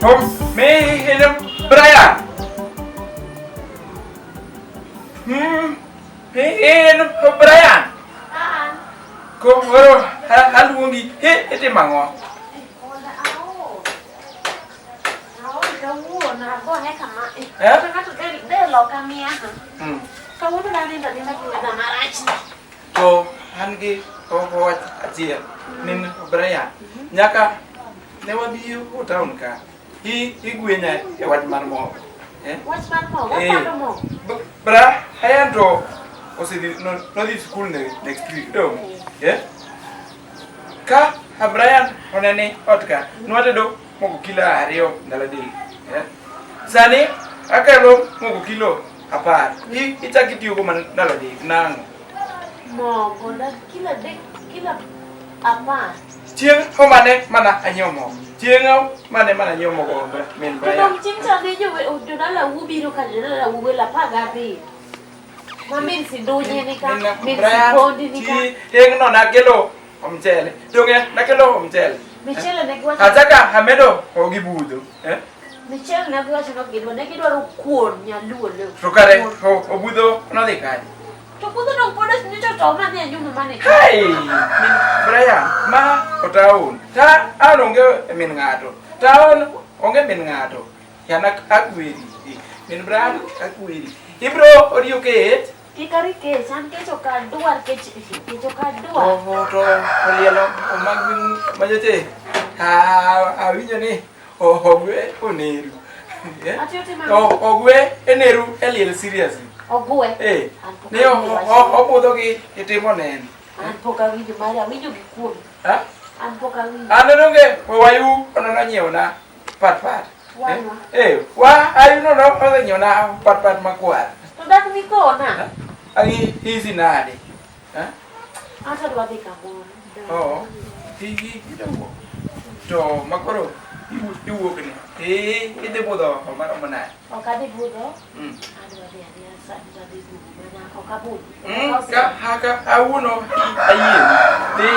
Hom me hene Brian. En Brian. Koro aluongi he itimo ang'o? Eh? To an gi wach achiel min Brian nyaka ne wabi e town ka igwenya e wach mar mogo. Eh? Wach mar mogo, Eh. wapando mogo. Brian to osedhi nodhi school next week dong. Eh? Ka Brian onene ot ka nwatedo mogo kilo 2 ndalo 3. Eh? Sani akelo mogo kilo 10. Ichak itiyogo mana ndalo 3 nang'o? Mogo da kilo 3 kilo 10. Chieng' mane mana anyiewo mogo. Chieng' mane mana anyiewo mogo min To Brian. dong chieng' cha ne jodala ubiro ka jodala welo 17. Ma min Sidunye ni ka, min Sipondi ni ka. Chieng' no nakelo mchele. Donge nakelo mchele. Michele ne giwacho. Achaka amedo gi budho. Eh? Michele ne giwacho ni ok gidwar, ne gidwaro kuon nyaluo leo. To kare obudho nodhi kanye? To budho dong pod nyocha to ma dhi e nyumba mane. Hey! Min Brian, ma otaon. Ta an onge min ng'ato. Taon onge min ng'ato. Yana akweri. Min Brian akweri. Ibro oriyo ket. Kik ari kech, an kech ok adwar kech, kech ok adwar. Oho to olielo omag majote. Awinjo ni ogwe oneru. Eh? Ati otimo ang'o? Ogwe eneru e liel seriously. Ogwe. Eh. An pok Ni awinjo wachno. obudho gi itimo neno. An pok awinjo mari, awinjo gi kuomi. Ha? An pok awinjo. An donge wayu onono nyiewna pat pat. Waywa. Eh, wa ayu nono osenyiewna pat pat makwar. To dak nikona. Ang'i hizi nade? Ha? Ata dwa dhi kamoro. Oh, higi idongo. To makoro iwuok ni. Eh, idhi budho maromo nade? Ok adhi budho. Adwa dhi adhiya sani to adhi duogo mana ok abudh. Ka haka awuono ayie. Dhi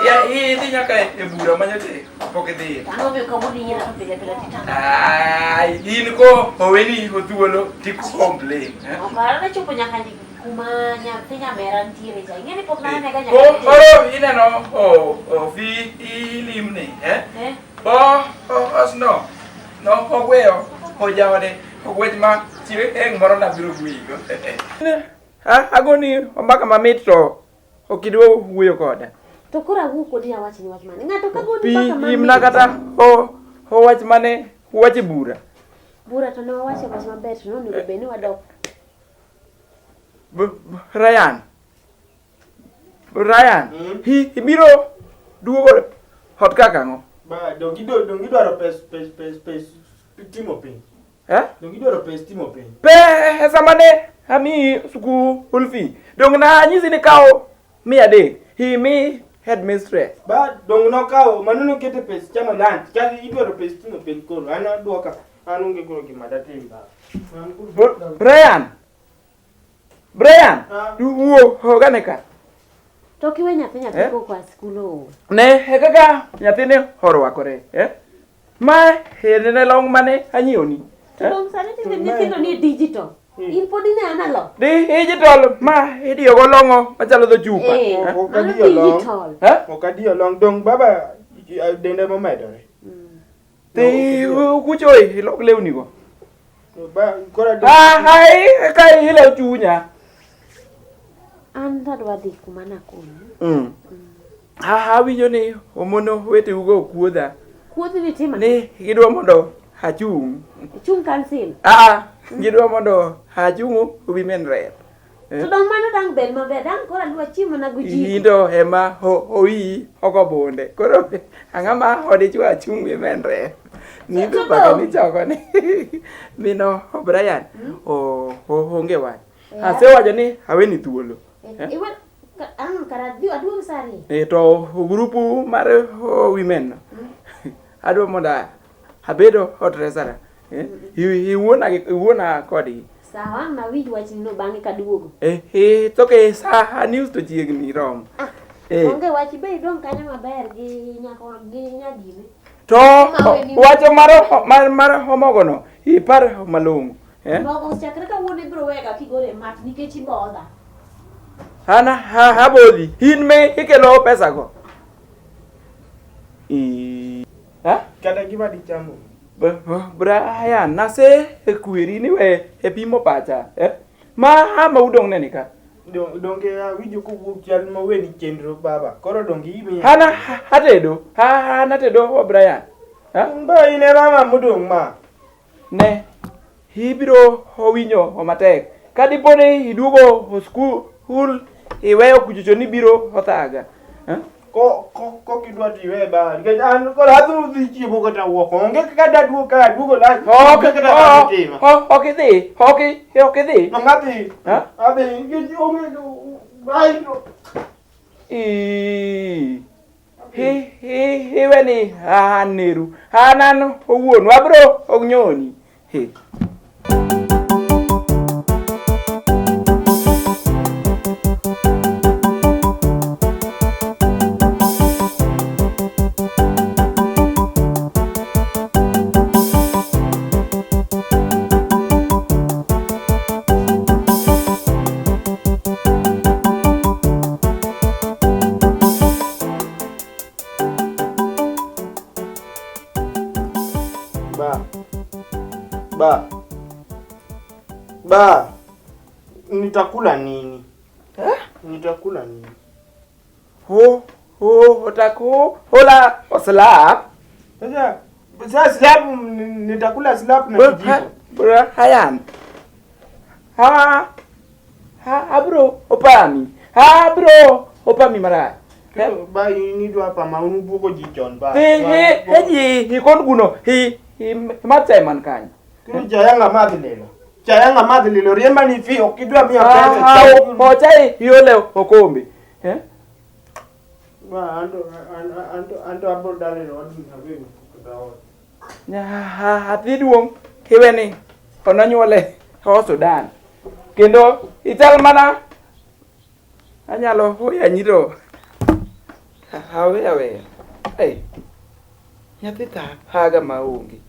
ya idhi nyaka e bura manyote pok idhi. Ang'o momiyo kawuono inyiera to pile pile titamo? Ai, in ko oweni thuolo ti complain. Eh? Ok anane chopo nyaka kuma nyathi nyamera nitiere cha. Ing'e ni pok nanega nyaka. Ko koro ineno o fi ilimni, eh? Eh? Bo osno no ogweyo ojaode ogwech ma chieng' moro nabiro gweyigo. Agoni ombaka mamit to ok idwa wuoyo koda. To koro awuo kodi awach ni wach mane? Ng'ato ka goni Pi mbaka mamit. imna kata o wach mane wach e bura. Bura to ne wawacho wach maber to nonego bed ni wadok. Ryan. Ryan, ibiro duogo hot kaka ang'o? Ba dongi dongi dwaro pes pes pes pes timo penj. Eh? Dongi dwaro pes timo penj. Pesa mane amiyi school fee. Dong na anyisi ni kawo 300 imi headmistress. Ba dong nokawo mano nokete pes chamo lunch. Ka idwaro pes timo penj koro an aduoka an onge koro gima datim ba. An koro- Brian. Brian, Ah. wuo ogane ka. To kiwe nyathi nyathi Eh? koko a skul ool. Ne e kaka nyathini orwakore, eh? Ma ne long mane anyiewni. To dong sani tinde nyithindo ni digital. In pod ine analog. Digital ma idiyogo long'o machalo dho chupa. Eh, Eh? Ok mano adiyo long. digital. Eh? Ok adiyo long dong baba dende momedore. Ti kucho ilok lewni go. Ba koro Ah, ai ka ilew chunya. An tadwa dhi kuma nakonyi. Awinjo ni omono weteugo okuodha Kuodhi ni tima. ni gidwa mondo achung'. Ichung' kansil. Ah, gidwa mondo achung' women rep. To dong mano dang' bed maber. Dang' koro aluwa chiemo na gojiko. Indo ema owiyi oko bunde. Koro ang'ama ma odichwo achung' women rep. Ni To mbaka dong. michoko ni mino Brian onge wach. Asewacho ni aweni thuolo. Iwe ang' kara adhi aduog sa ariyo. Eh, to grupu mar women no. Adwa mondo abedo hot treasurer. Eh, iwuona kodgi. Sawa ang' nawinj wachnino bang'e kaduogo. Eh, eh, to ke sa news to chiegni romo. Ah, Eh. Onge wach be idong' kanyo maber gi nyako gi nyagine. To wacho mar mar mogono ipar malong'o. Eh? Mogo chakre kawuono ibiro wega kigole mach nikech ibodha. An abodhi. In me ikelo pesa go. Ha? Kata gima dichamo. Brian, nase kweri ni we e pimo pacha. Eh? Ma ama udong' neni ka. Donge awinjo kowuok chal ma weni chenro baba. Koro donge imiya. An atedo. An atedo Brian. Ha? Ba in e mama modong' ma. Ne. Ibiro winjo matek. Ka dipo ni iduogo skul iweyo kuchocho ni biro othaga. Eh? Ko ko ko kidwa to iwe ba. Nikech an koro adhi dhi chiemo kata wuok. Onge kaka daduog ka aduogo la. Ok Onge kaka datim. ok idhi. Ok ok idhi. No adhi. Ha? Adhi nikech onge ai to. I hi hi iwe ni an neru. An an owuon wabro onyoni. He. Ba. Ba. Ba. Nitakula nini? Eh? Nitakula nini? Ho ho otako hola oslap. Sasa sasa slap nitakula slap na kijiko. Brian. Ha ha abro opami. Abro opami marach. Eh? Ba inidwa pa ma unubuko ji chon ba. Hi hi hi hi kon guno hi hi matse man kanyo. Koro chayanga madhi lilo. Chayanga madhi lilo riemba ni fi ok idwa miya pesa. Ah, ocha iole okombe. Eh? Ba anto anto anto abro dale odni awe kata ot. Nyathi duong' iwe ni ononyuole o Sudan. Kendo ichal mana anyalo yanyi to awe aweya. Ei, nyathi thaga maonge.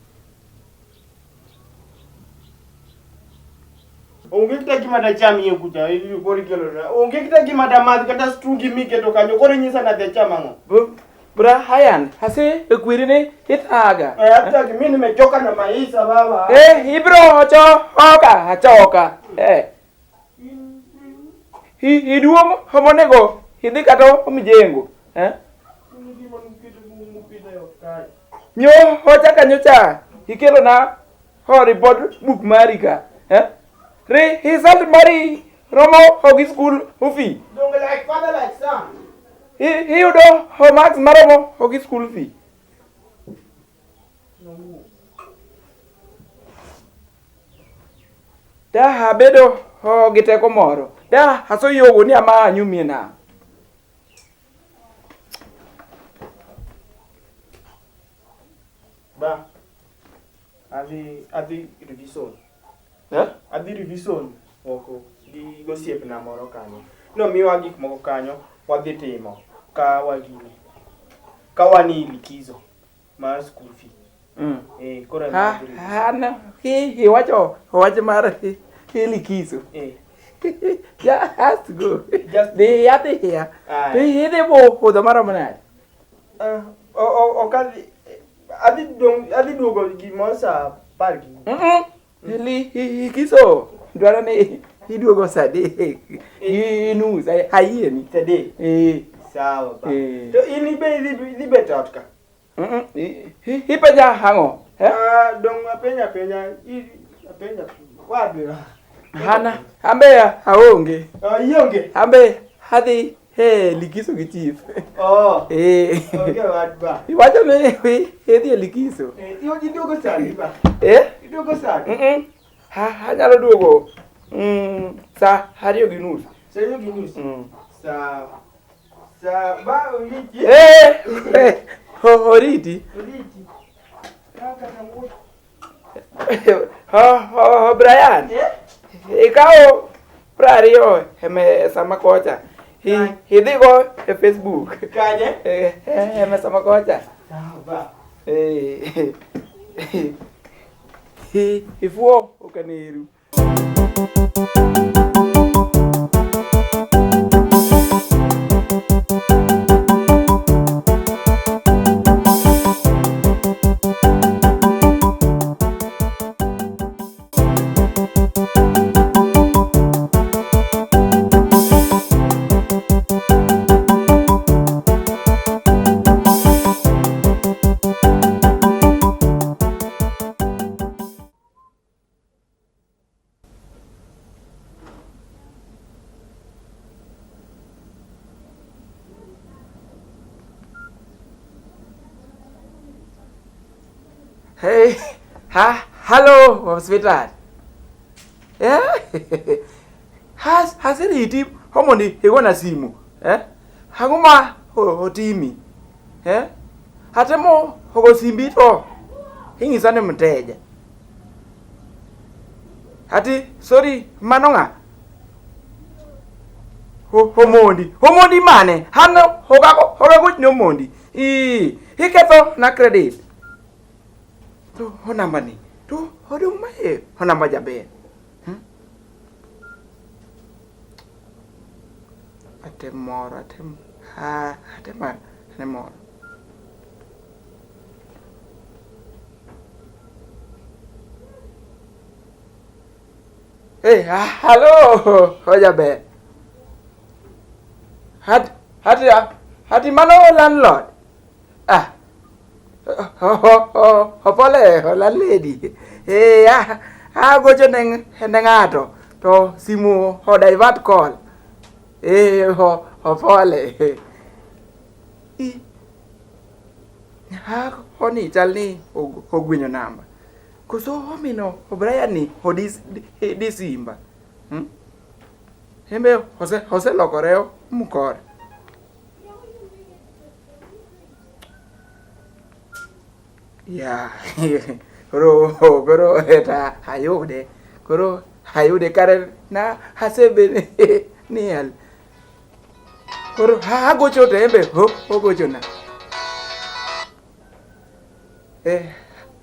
Onge kata gima dacham iye kucha koro ikelo na. Onge kata gima damadh kata stungi miketo kanyo koro inyisa ni adhi acham ang'o. Brian, ase kweri ni ithaga. Eh, hata mimi nimechoka na maisha baba. Eh, ibro choka achoka. Eh. Iduong' monego idhi kata omijengo. Eh? Nyo hocha kanyocha ikelo na ho report book mari ka. Eh? Re result mari romo ogi school fee. Donge like father like son. Iyudo ho marks maromo ogi school fee. Da abedo ho gi teko moro. Da asoyogo ni ama anyumie nam. Ba. Adhi adhi revision. Eh? Adhi revision oko gi gosiepna moro kanyo. Nomiwa gik moko kanyo wadhi timo ka wagine. Ka wan e likizo mar school fee. Mm. Eh, koro ema Ha adhi revision. ha no hi iwacho wach mar hi likizo. Eh, Just go. Just- Dhi adhi here. Aya. Dhi idhi bo budho maromo nade? Ah, ok adhi adhi dong adhi duogo gimoro saa apar gi Mm. Likizo dwaro ni iduogo saa adek gi nus ayieni. saa adek. Eh. Sawa ba. Eh. To in ibe idhi idhi bet ot ka. Mm. Ipenja ang'o? Eh? Ah, dong apenja apenja apenja wadhi. Hana ambe aonge. Ah, ionge. Ambe adhi e likizo gi chief. Oh. Eh. Onge wach ba. Iwacho ni idhi e likizo. Eh, iduogo sani ba. Eh? Iduogo sani. Mm. Anyalo duogo saa ariyo gi nus. Saa ariyo gi nus. Mm. Sawa. Sawa ba oriti. Eh, eh, oriti. Oriti. Kaka wuoth. Ho, ho, Brian. Eh? Ikawo 20 e mesa ma kocha. Idhigo e Facebook. Kanye? E mesa ma kocha. Sawa ba. Eh. Ifuo okaneru. Hey, ha, hello, sweetheart. Eh? Has haseriti homondi igona simu. Eh? Hanguma otimi. Eh? Hatemo hogo simbi to. Ing'isa ni mteja. Ati sorry mano ng'a? Homondi. Homondi mane? Hano hogago hogago ni Omondi. I iketho na credit. To ho namba ni. To odong' mae ho namba jaber. Hmm? Atem moro, atem ha, atem ane moro. Hey, hello, ho jaber. Hat hat hati mano landlord. Ah. Ho ho ho ho pole ho landlady. Eh ah agocho ne ng'ato to simu ho divert call. Eh ho ho pole. I ha honi chal ni ogwinyo namba. Koso homino O'Brien ni hodis di simba. Hmm? Hembe Jose Jose lokoreo mukore. Ya, koro koro eta ayude. Koro ayude kare na hasebe ni al. Koro ha gocho to hembe ho gocho na. Eh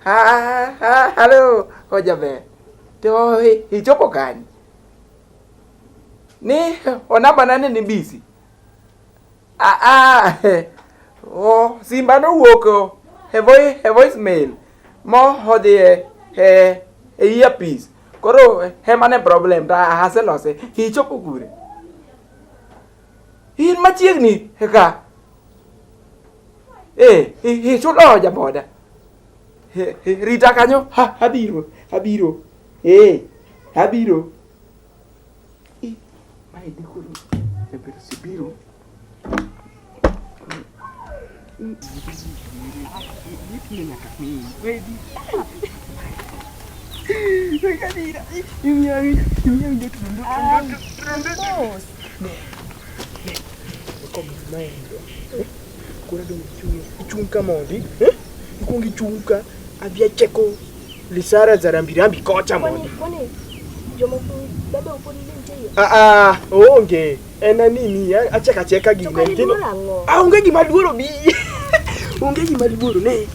ha ha hello hojabe. To ichopo kanye? Ni onamba nane ni busy. Ah ah. Oh, simba no wuok e voice voicemail. Mo hodhi e e earpiece. Koro he mane problem ta aselose. Ichopo kure. In machiegni e ka. Eh, ichulo jaboda. Rita kanyo ha abiro, abiro. Eh, abiro. Mae di koro jaber sibiro. Ichung ka mondi, eh? Ikuong ichung ka, adhi acheko lisara za rambirambi kocha mondi. Kwani jomoko baba pod nitie? Ah ah, onge. En anini, acheka acheka To gine. kare iluoro ang'o? Ah, onge gima luoro bi. Onge gima luoro ne.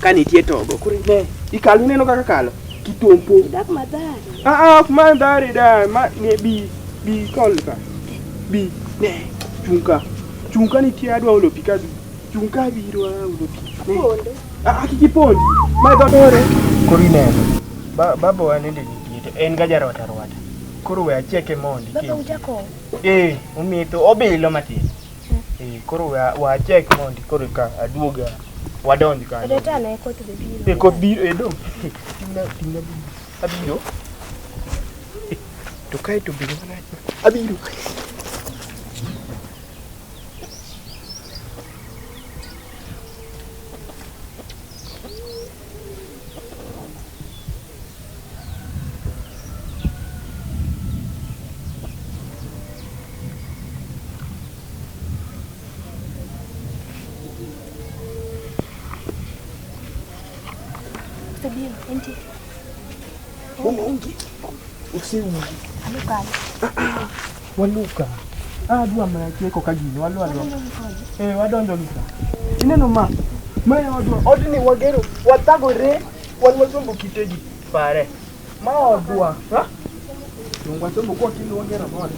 Ka nitie togo, koro ne. Ikalo ineno kaka kalo. Kitompo. Idak Mathare. Ah ah, ok Mathare da, ma ne bi bi kol ka. Bi ne chunka. Chunka nitie adwa olo pi ka bi. Chunka biro olo pi. Ne. Apondo. Ah, kik ipondi. Ma dho Koro ineno. Baba wa nende nitie to en ga jarwata rwata. Koro we acheke mondi. Baba ujakong'o? Eh, ometho obilo matin. Eh, koro we achek mondi koro ka aduoga wadonj kanyo. Reta ane koth be biro. Eh, koth biro eh dong. Ting'na ting'na abiro. Eh, to kae to biro marach. Abiro. Osebiro, entie. Onge. Osewuok. Aluka. Waluka. Ah, adwa mana cheko ka gini, walu alwa. Wadonjo gi koni. Eh, wadonjo gi ka. Ineno ma? Ma e odwa. Odni wagero, wathagore, wan wasombo kitegi. Pare. Ma odwa. Ha? Donge wasombo kwa kendo wagero ot.